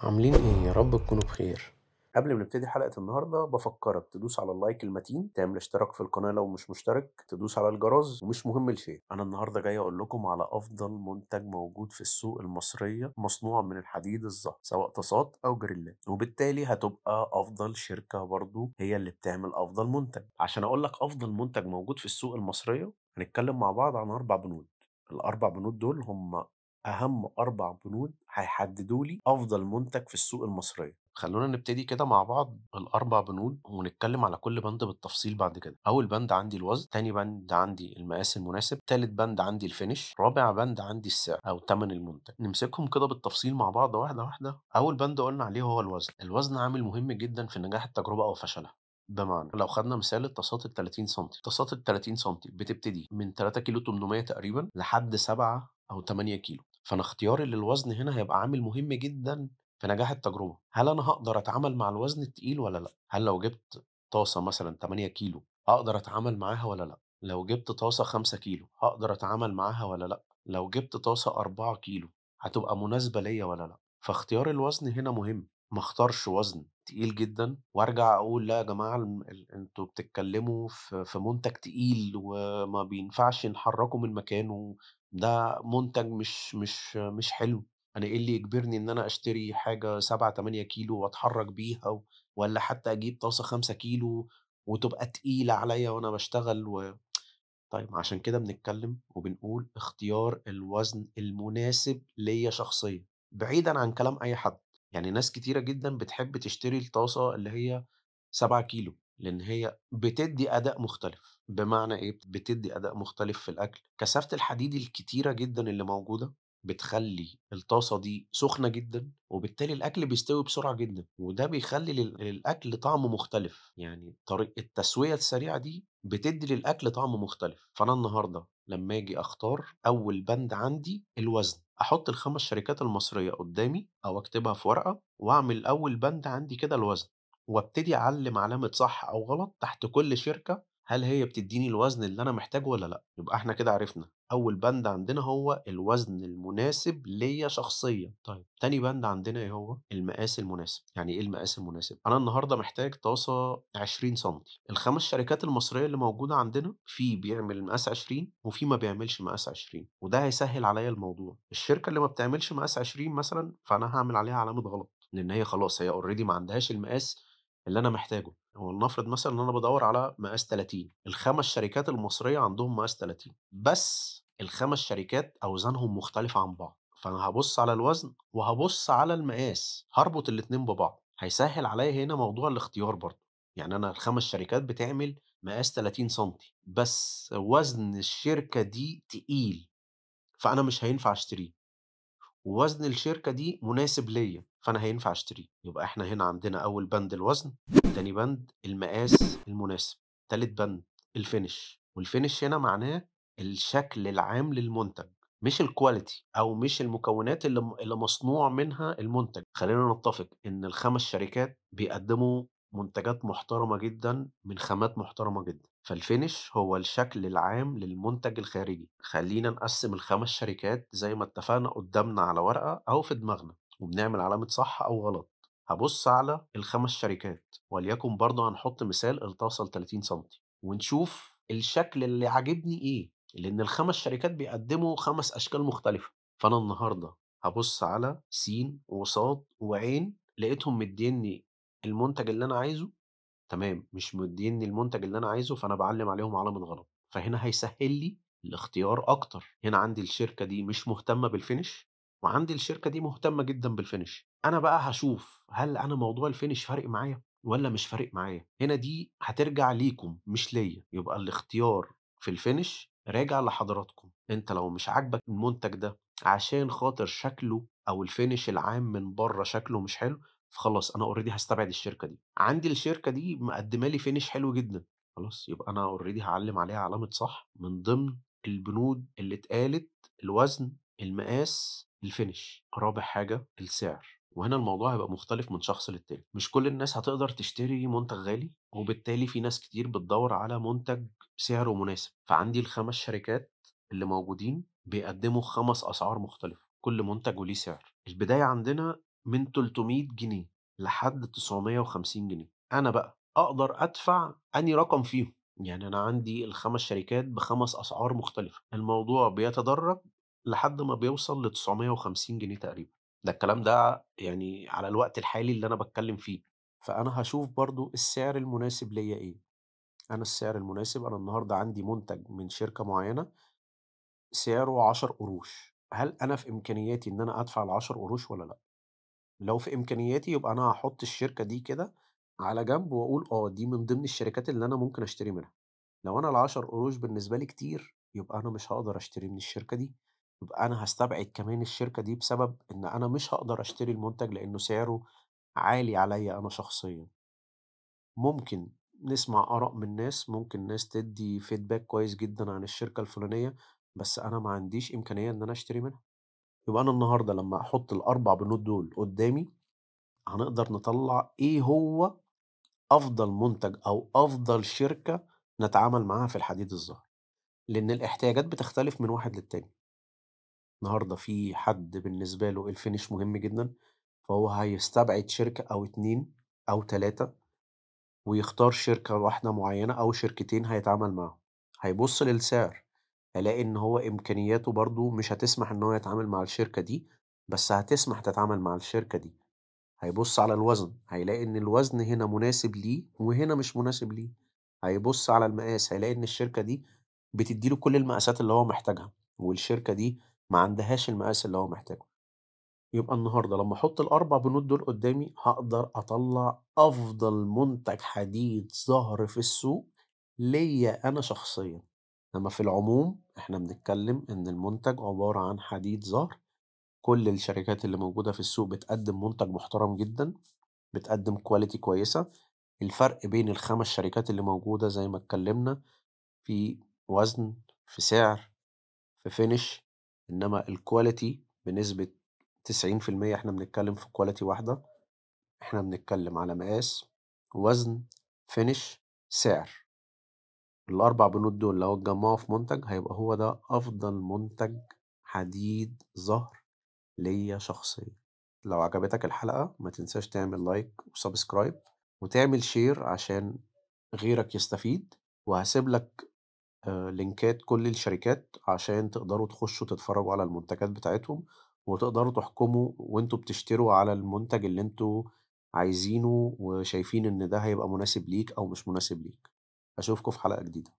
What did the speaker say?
عاملين إيه؟ يا رب تكونوا بخير. قبل ما نبتدي حلقة النهاردة بفكرك تدوس على ال like المتين، تعمل اشتراك في القناة لو مش مشترك، تدوس على الجرس، ومش مهم ال share. أنا النهاردة جاي أقول لكم على أفضل منتج موجود في السوق المصرية مصنوع من الحديد الزهر، سواء طاسات أو جريلات، وبالتالي هتبقى أفضل شركة برضو هي اللي بتعمل أفضل منتج. عشان أقول لك أفضل منتج موجود في السوق المصرية هنتكلم مع بعض عن 4 بنود. الأربع بنود دول هم أهم 4 بنود هيحددوا لي أفضل منتج في السوق المصرية. خلونا نبتدي كده مع بعض ال4 بنود ونتكلم على كل بند بالتفصيل بعد كده. أول بند عندي الوزن، تاني بند عندي المقاس المناسب، تالت بند عندي ال finish، رابع بند عندي السعر أو تمن المنتج. نمسكهم كده بالتفصيل مع بعض واحدة واحدة. أول بند قلنا عليه هو الوزن. الوزن عامل مهم جدا في نجاح التجربة أو فشلها. بمعنى لو خدنا مثال الطاسات ال 30 سنتي، طاسات ال 30 سنتي بتبتدي من 3 كيلو 800 تقريبا لحد 7 أو 8 كيلو. فأنا اختياري للوزن هنا هيبقى عامل مهم جدا في نجاح التجربة. هل أنا هقدر أتعامل مع الوزن التقيل ولا لأ؟ هل لو جبت طاسة مثلا 8 كيلو هقدر أتعامل معاها ولا لأ؟ لو جبت طاسة 5 كيلو هقدر أتعامل معاها ولا لأ؟ لو جبت طاسة 4 كيلو هتبقى مناسبة ليا ولا لأ؟ فاختيار الوزن هنا مهم. ما اختارش وزن تقيل جدا وارجع اقول لا يا جماعة انتوا بتتكلموا في منتج تقيل وما بينفعش نحركه من مكانه، ده منتج مش حلو. انا ايه اللي يجبرني ان انا اشتري حاجة 7-8 كيلو واتحرك بيها، ولا حتى اجيب طاسه 5 كيلو وتبقى تقيلة عليا وانا بشتغل طيب عشان كده بنتكلم وبنقول اختيار الوزن المناسب ليا شخصيا بعيدا عن كلام اي حد. يعني ناس كتيرة جدا بتحب تشتري الطاسة اللي هي 7 كيلو لأن هي بتدي أداء مختلف. بمعنى إيه بتدي أداء مختلف في الأكل؟ كثافة الحديد الكتيرة جدا اللي موجودة بتخلي الطاسة دي سخنة جدا، وبالتالي الأكل بيستوي بسرعة جدا، وده بيخلي للأكل طعم مختلف. يعني طريقة التسوية السريعة دي بتدي للأكل طعم مختلف. فأنا النهاردة لما أجي أختار أول بند عندي الوزن، أحط ال5 شركات المصرية قدامي أو أكتبها في ورقة، وأعمل أول بند عندي كده الوزن، وابتدي أعلم علامة صح أو غلط تحت كل شركة، هل هي بتديني الوزن اللي أنا محتاجه ولا لأ. يبقى إحنا كده عرفنا أول بند عندنا هو الوزن المناسب ليا شخصيا. طيب تاني بند عندنا إيه هو؟ المقاس المناسب. يعني إيه المقاس المناسب؟ أنا النهاردة محتاج طاسة 20 سنتي. ال5 شركات المصرية اللي موجودة عندنا في بيعمل مقاس 20 وفي ما بيعملش مقاس 20، وده هيسهل عليا الموضوع. الشركة اللي ما بتعملش مقاس 20 مثلا فأنا هعمل عليها علامة غلط، لأن هي خلاص هي already ما عندهاش المقاس اللي أنا محتاجه. ولنفرض مثلاً إن أنا بدور على مقاس 30، ال5 شركات المصرية عندهم مقاس 30، بس ال5 شركات أوزانهم مختلفة عن بعض. فأنا هبص على الوزن وهبص على المقاس، هربط الاتنين ببعض، هيسهل عليا هنا موضوع الاختيار برضه. يعني أنا ال5 شركات بتعمل مقاس 30 سنتي، بس وزن الشركة دي تقيل فأنا مش هينفع أشتريه، ووزن الشركة دي مناسب ليا فأنا هينفع أشتريه. يبقى إحنا هنا عندنا أول بند الوزن، تاني بند المقاس المناسب، تالت بند ال finish. وال finish هنا معناه الشكل العام للمنتج، مش ال quality أو مش المكونات اللي مصنوع منها المنتج. خلينا نتفق إن ال5 شركات بيقدموا منتجات محترمة جدا من خامات محترمة جدا، فال finish هو الشكل العام للمنتج الخارجي. خلينا نقسم ال5 شركات زي ما اتفقنا قدامنا على ورقة أو في دماغنا، وبنعمل علامة صح أو غلط. هبص على ال5 شركات، وليكن برضه هنحط مثال الطاسة ال 30 سنتي، ونشوف الشكل اللي عاجبني إيه، لأن ال5 شركات بيقدموا 5 أشكال مختلفة. فأنا النهاردة هبص على سين وصاد وعين، لقيتهم مديني المنتج اللي أنا عايزه، تمام. مش مديني المنتج اللي أنا عايزه فأنا بعلم عليهم علامة غلط. فهنا هيسهل لي الاختيار أكتر. هنا عندي الشركة دي مش مهتمة بال finish، وعندي الشركة دي مهتمة جدا بال finish. أنا بقى هشوف هل أنا موضوع ال finish فارق معايا ولا مش فارق معايا. هنا دي هترجع ليكم مش ليا. يبقى الاختيار في ال finish راجع لحضراتكم. انت لو مش عاجبك المنتج ده عشان خاطر شكله او ال finish العام من بره شكله مش حلو، فخلاص انا already هستبعد الشركة دي. عندي الشركة دي مقدمه لي finish حلو جدا، خلاص يبقى انا already هعلم عليها علامة صح من ضمن البنود اللي اتقالت: الوزن، المقاس، ال finish. رابع حاجة السعر. وهنا الموضوع هيبقى مختلف من شخص للتاني. مش كل الناس هتقدر تشتري منتج غالي، وبالتالي في ناس كتير بتدور على منتج سعره مناسب. فعندي ال5 شركات اللي موجودين بيقدموا 5 أسعار مختلفة، كل منتج وليه سعر. البداية عندنا من 300 جنيه لحد 950 جنيه. أنا بقى أقدر أدفع أنهي رقم فيهم؟ يعني أنا عندي ال5 شركات ب5 أسعار مختلفة، الموضوع بيتدرج لحد ما بيوصل ل950 جنيه تقريبا. ده الكلام ده يعني على الوقت الحالي اللي أنا بتكلم فيه. فأنا هشوف برضو السعر المناسب ليا إيه. أنا السعر المناسب، أنا النهاردة عندي منتج من شركة معينة سعره 10 قروش، هل أنا في إمكانياتي إن أنا أدفع ال10 قروش ولا لأ؟ لو في إمكانياتي يبقى أنا هحط الشركة دي كده على جنب وأقول دي من ضمن الشركات اللي أنا ممكن أشتري منها. لو أنا ال10 قروش بالنسبة لي كتير يبقى أنا مش هقدر أشتري من الشركة دي، يبقى أنا هستبعد كمان الشركة دي بسبب إن أنا مش هقدر أشتري المنتج لأنه سعره عالي عليا أنا شخصيا. ممكن نسمع آراء من ناس، ممكن ناس تدي feedback كويس جدا عن الشركة الفلانية، بس أنا ما عنديش إمكانية إن أنا أشتري منها. يبقى أنا النهاردة لما أحط ال4 بنود دول قدامي هنقدر نطلع إيه هو أفضل منتج أو أفضل شركة نتعامل معاها في الحديد الزهر، لأن الاحتياجات بتختلف من واحد للتاني. النهاردة في حد بالنسبة له الفينش مهم جدا، فهو هيستبعد شركة أو 2 أو 3 ويختار شركة واحدة معينة أو شركتين هيتعامل معاهم. هيبص للسعر هيلاقي إن هو إمكانياته برضو مش هتسمح إن هو يتعامل مع الشركة دي، بس هتسمح تتعامل مع الشركة دي. هيبص على الوزن هيلاقي إن الوزن هنا مناسب ليه وهنا مش مناسب ليه. هيبص على المقاس هيلاقي إن الشركة دي بتديله كل المقاسات اللي هو محتاجها، والشركة دي ما عندهاش المقاس اللي هو محتاجه. يبقى النهاردة لما أحط ال4 بنود دول قدامي هقدر أطلع أفضل منتج حديد ظهر في السوق ليا أنا شخصيا. إنما في العموم إحنا بنتكلم إن المنتج عبارة عن حديد ظهر، كل الشركات اللي موجودة في السوق بتقدم منتج محترم جدا، بتقدم quality كويسة. الفرق بين ال5 شركات اللي موجودة زي ما اتكلمنا في وزن، في سعر، في finish، إنما ال quality بنسبة تسعين في المية إحنا بنتكلم في quality واحدة. إحنا بنتكلم على مقاس، وزن، finish، سعر. ال4 بنود دول لو اتجمعوا في منتج هيبقى هو ده أفضل منتج حديد ظهر ليا شخصيا. لو عجبتك الحلقة ما تنساش تعمل like و subscribe وتعمل share عشان غيرك يستفيد، وهسيب لك لينكات كل الشركات عشان تقدروا تخشوا تتفرجوا على المنتجات بتاعتهم، وتقدروا تحكموا وانتوا بتشتروا على المنتج اللي انتوا عايزينه وشايفين ان ده هيبقى مناسب ليك او مش مناسب ليك. اشوفكم في حلقة جديدة.